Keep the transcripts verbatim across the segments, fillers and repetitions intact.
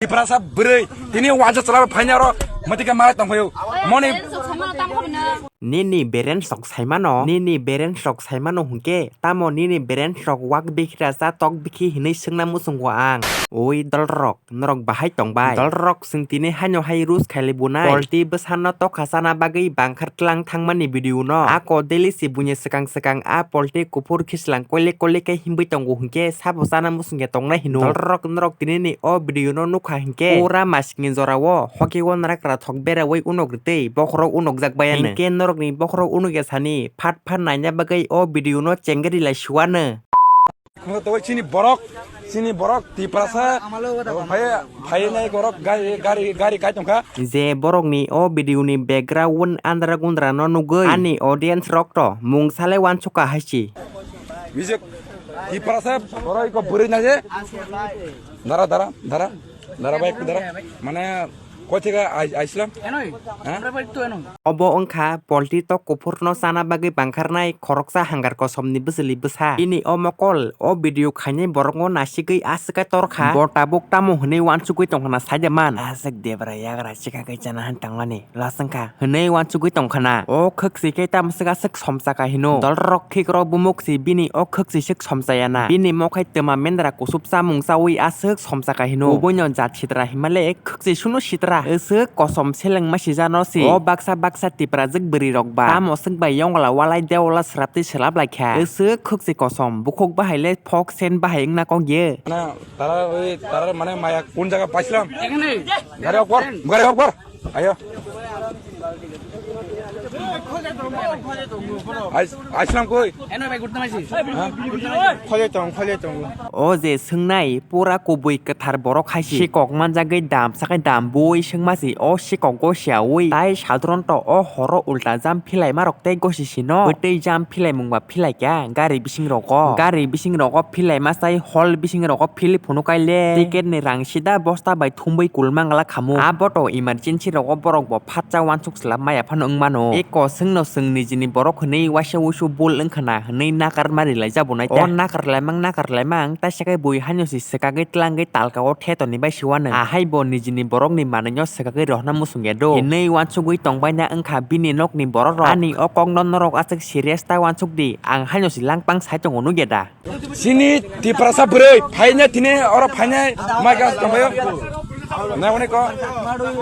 Tiprasa bwrwi, tini waja chwla phaina oro, mwtwi khe malai tongphaio. Moni. Nini berens rok saimano, nini berens rok saimano hwnkhe, tamo nini berens rok wak bikhi rasa tok bikhi hinwi swngna muchungo ang. Oi dolrok, norok bahai tongbai? Dolrok chwng tini haino hai rules khailai bunai. Polti bwsano tokha chana bagwi bangkhar tlang thangmani video no. Ako daily si buini swkang swkang a polti kuphur khislang koile koile khe himwi tongo hwnkhe sabo chana muchungya tongnai hino. Dolrok norok tini ni o video no nukha hwnkhe pura masingni jora o hoki o narakra thok berawi unok rwtwi bokhorok unokjak bayani. Hwnkhe norokni bokhorok unokya sani phat phat naina bagwi o video no chengri lai suano. Tawai chini borok, chini borok Tiprasa, phai, phai nai borok gari, gari, gari kai tongkha. Je borokni o video ni background andra gundra no nugwi ani audience rok to mung sale wansukha haisi. Music Tiprasa borok iko bwrwi na je. Dara, dara, dara, dara bai, dara. Mane Koi thika ai-, aislam? Enoi. Ha? Amra bai tu enoi. Obo wngkha polti tok kuphurno chana bagwi bangkharnai khoroksa hangar kosomni bwchwlwi bwsa. Bini o mokol, o video khainai borokno nasigwi aswk khe torkha. Bo tabuk tamo hwnwi wansugwi tongkhana saida man. Aswk debra yagra chikagwi chana han tangmani laswngkha hwnwi wansugwi tongkhana. O khwksi khe tamswk aswk somsaka hino. Dolrok khikrok bumuk si bini o khwksi swk somchayana. Bini mokhai twma mendra kusup chamung chawi aswk somsaka hino. Kubuino jat sitra himale khwksi suno sitra. Aswk kosom seleng masi jano si. O baksa baksa Tiprajwk bwrwi rok ba. Tamo swk bai yongla walai dewla swraptwi swlap laikha. Aswk khwksi kosom. Bukhuk bahai le phok sen bahai wngna kok ye. Na, tara oi, tara mane maya kun jaga paislam? Ekhane. Gari off kor, gari off kor. Ayo. Ais-, aislam koi? Eno bai gurtum aisi. Ha? Khole tong, khole tong. O je swngnai pura kubui kwthar borok hai si. Sikok manjagwi dam sakai dam bui swngma si o sikok go siaui. Tai sadron to o horo ulta jam philai ma rok tei gosi sino. Bwtwi jam philai mung ba philai kya gari bising rogo. Gari bising rogo philai ma sai hall bising rogo philip phunu kai le. Ticket ni rang sida bosta bai thumbui kulmangla khamu. A boto emergency rogo borok bo phatsa wansuk slap maya phano wng mano. Eko swngno swng nijini borok hwnwi waisa wuisu bul wngkhana hwnwi nakar mari lai jabo nai ta. O nakar laimang nakar laimang taisa khe bui haino si swkagwi tlangwi talka o theto ni bai siwano. Ahai bo nijini borok ni manwi no swkagwi rohna muchung ya do. Hinwi wansugwi tongbai na wngkha bini nok ni borok rok. Ani o kok no norok aswk serious ta wansuk di. Ang haino si langpang sai tongo nugya da. Sini Tiprasa bwrwi phaina tini oro phaina mai gas tongbayo. Nai wani ko,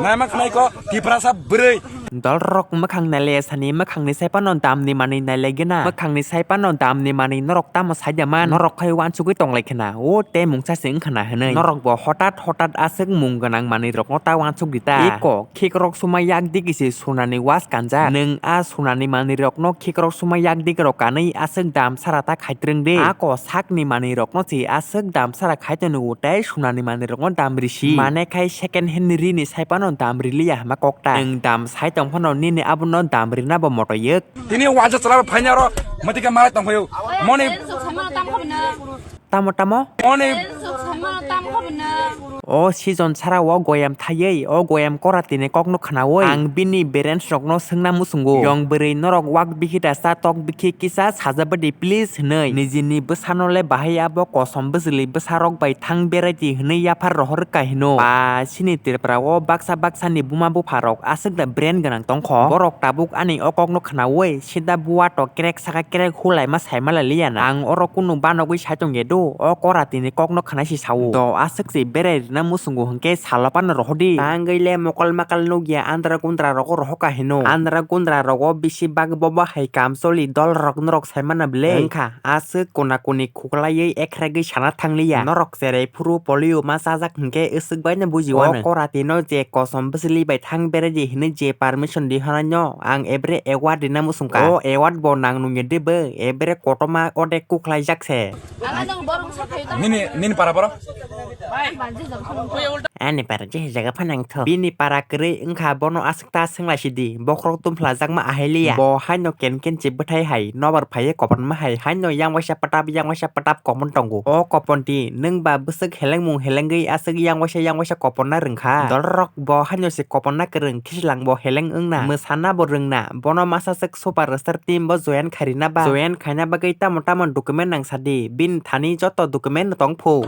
nai ma khnai ko Tiprasa bwrwi. Dolrok mwkhang naile sani mwkhangni saipano damni manwi naile gena. Mwkhangni saipano damni manwi norok tamo saida man. Norok khai wansugwi tonglai khna. O te mungsa se wngkhana hwnwi. Norok bo hotat hotat aswk mung gwnang manwi rokno ta wansuk di ta. Eko khikrok suma yak digi se sunani was kanjak. Nwng a sunani manwi rokno khikrok suma yak digi rok kanwi aswk dam sara ta khaitrwng de. Ako sakni manwi rokno se aswk dam sara khai toni o tei sunani manwi rokno dam risi. Mane khai second hand rini sai phano dam riliya hama kok ta. Nwng dam sai tong phano nini abono dam rina bo moto yek. Tini waja chwla phaina oro mwtwi khe malai tong phaio. Moni. Tamo tamo? Oni. O season sara o goyam thaywi, o goyam kora tini kokno khnawi ang bini berens rokno swngna muchungo. Yong bwrwi norok wak bikhi da cha tok bikhi kisa sajabadi please hwnwi. Nijini bwsano le bahai abo kosom bwchwlwi bwsarok bai thang berai di hwnwi yaphar rohor rwkha hino. Ba chini Tripura o baksa baksa ni buma bupha rok aswk da brain gwnang tongkho. Borok tabuk ani o kokno khnawi sida bua to krek saka krek hulai ma sai ma lai liya na. Ang oro kunu banogwi sai tong ya do, o kora tini kokno khna si sao. Do aswk se berai rwna muchungo hwnkhe salo phano rohor di. Tangwi le mokol makal nukya andra gundra rogo rohoka hino. Andra gundra rogo bisi bak bobo hai kam choli dol rok norok sai mana ble. Wngkha aswk kona koni khuklaiwi ekhragwi sana thang liya. Norok cherai phuru polio ma chajak hwnkhe aswk bai no buji o wano. Kora tino je kosom bwchwlwi bai thang berai di hwnwi je permission di hwnai no ang ebre award rina muchung ka. O award bo nang nungya de bo, ebre kotorma ode kuklaijak se. Nini, nini para boro? Ani para je jaga phanang tho. Bini para kwrwi wngkha bono aswk ta swnglaisidi, bokhorok tumphla jakma ahai liya. Bo haino ken ken se bwthai hai, nobar phaiye koporma hai, haino yang waisa patap, yang waisa patap kopon tongo. O kopon di, nwng ba bwswk helengmung helengwi aswk yang waisa, yang waisa koporna rwngkha. Dolrok bo haino se koporna kwrwng, khichlang bo heleng wngna, mwsana bo rwngna, bono masa swk superstar team bo join khairina ba. Join khaina bagwi tamo tamo document nang sadi, bini thani joto document no tong phu.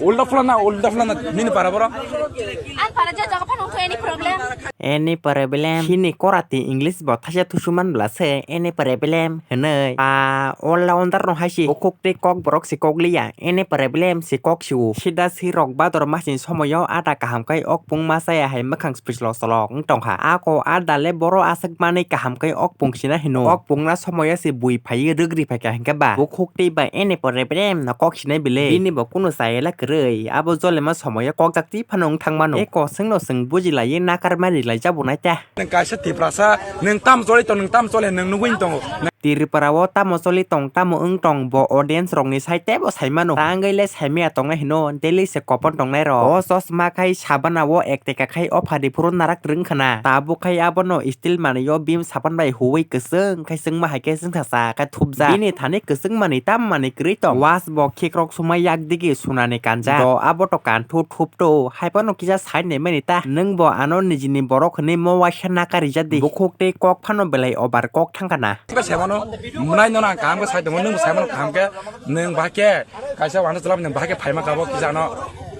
Ulta phulana. Ulta phano nini para boro. Ang para je jaga phano any problem. Any problem? Hini korati English bo thaisa thusuman bla se any problem hinwi. A all rounder no hai si bukhuk tei kok borok si kok liya. Any problem si kok si o. Sida si rok bador masini somoyo ada kaham kai ok pung ma chaya hai mwkhang spis lok solok wng tongkha. Ako ada le boro aswk manwi kaham kai ok pung sina hino. Ok pungna somoyo se bui phaiwi rwgri phaikha hinkhe ba bukhuk tei ba any problem no kok sinai bile. Bini bo kunu chayela kwrwi. Abo jolema somoyo kokjak twi phano wng thang mano. Eko chwngno chwng bujilaiwi nakar mari lai jabo nai ta. Nwng kaisa Tiprasa, nwng tamo choli tong, nwng tamo choli, nwng nugwi tongo. Tripura o tamo choli tong, tamo wng tong, bo audience rokni side teibo sai mano. Tangwi le sai maya tongnai hino, daily se kopon tongnai rok. O chosma khai sabana o ek teka khai o phadi phuru narak rwng khna. Tabuk khai abono steel manwi o bim sapan bai huwi kwchwng khai chwngma hai khe chwngsa sa khe thupjak. Bini thani kwchwng manwi tam manwi kwrwi tong. Watch bo khikrok sumai yak digi sunani kanja. Do abo to kan thu thup to, hai phano kisa sai nai mani ta. Nwng bo ano nijini borok hinwi mo waisa naka rijak di. Bukhuk tei kok phano belai obar kok thang khna. Khe sai mano, mwnai no ang kaham khe sai tongo, nwng bo sai mano kaham khe, nwng bahai khe kaisa wano chwla nwng bahai khe phaima kabo kisa ano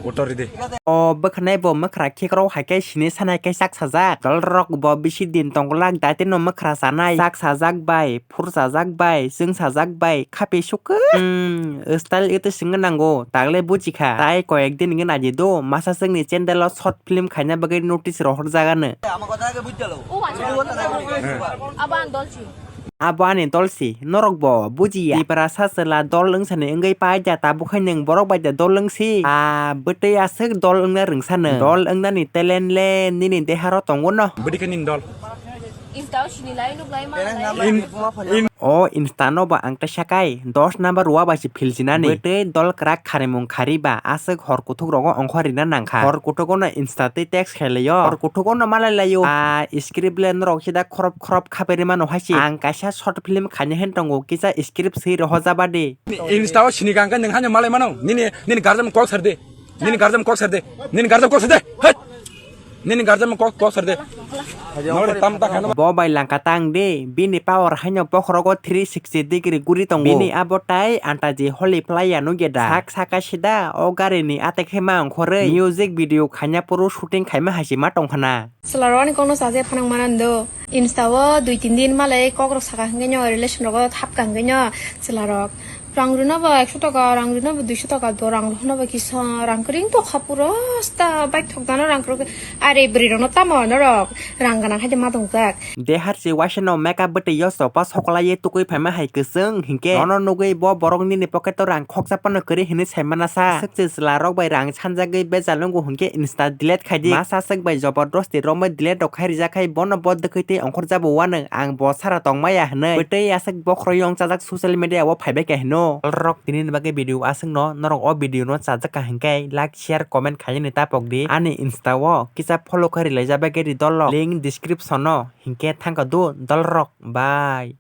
uttor ridi. O bwkhanai bo mwkhra khikrok hai khe sini sanai khe chak sajak. Dolrok bo bisi din tongglak daitino mwkhra chanai. Chak sajak bai, phur sajak bai, chwng sajak bai, khapi sukhe. Hmm, style ito singwi nango, tagle bujikha. Tai koyek din wngwi naidi do, masa chwngni channel o short film khaina bagwi notice rohorjagano. Abo ang dol si. Abo ani dol si, norok bo bujiya. Tiprasa chwla dol wngsani wngwi paida, tabuk hai nwng borok bai da dol wngsi. A bwtwi aswk dol wngna rwngsano. Dol wngnani talent le nini deharo tongo no. Bwdikhe nini dol. Insta o sini lai nuk lai ma lai. In, in. O Insta no ba ang ta sakai dos number wa ba si phil sinani. Bwtwi dol kwrak kharimung khari ba aswk hor kuthuk rogo ongkhor rina nangkha. Hor kuthuk ono Insta twi text khelai o. Hor kuthuk ono malai lai o. A script le norok sida khorop khorop khabai rima no hai si. Ang kaisa short film khaina hen tongo kisa script swi roho jaba di. Insta o sini kang khe nwng hanya malai mano. Nini, nini guardian kok sar de. Nini guardian kok sar de. Nini guardian kok sar de. Hei. Nini guardian kok, kok sar de. Nori tam ta khana. Bo bai langka tang de, bini power haino bokhorogo three sixty degree guri tongo. Bini abo tai antaji holi playa nugya da. Sak saka sida o gari ni atek hema ongkhorwi music video khaina puru shooting khaima hai si ma tong khana. Chwla rok ani kokno chajakya phano wngmano do. Insta o dui tin din malai kok rok saka hwnkhe no relation rogo thapka hwnkhe no chwla rok. Rang rwna bo ekso taka, rang rwna bo duiso taka, do rang rwna bo kisa, rang kwrwi wng tongkha puro, sta bike thokdano rang kwrwi, are bwrwi rokno tamo norok rang gwnang hai ma tongjak. Dehar se waisa no makeup bwtwi yo sopa sokolai ye tukui phaima hai kwchwng hinkhe nono nugui bo borok nini pocket o rang khoksa phano kwrwi hinwi sai mana sa. Aswk se chwla rok bai rang sanjagwi bejal nungo hinkhe Insta delete khai di. Masa aswk bai jobordosti romwi delete rok khai rijak khai bono bo dwkhwi tei ongkhor jabo uanw ang bo sara tongmaya hinwi. Bwtwi aswk bokhorok yong chajak social media o phaibai kha hino. Rok tini ni bagwi video aswk no norok o video no chajak kha hinkhe like, share, comment khainani tapok di. Ani Insta o kisa follow khai rilai jabagwi ri dol rok. Link description o hinkhe thangkha do dol rok. Bye.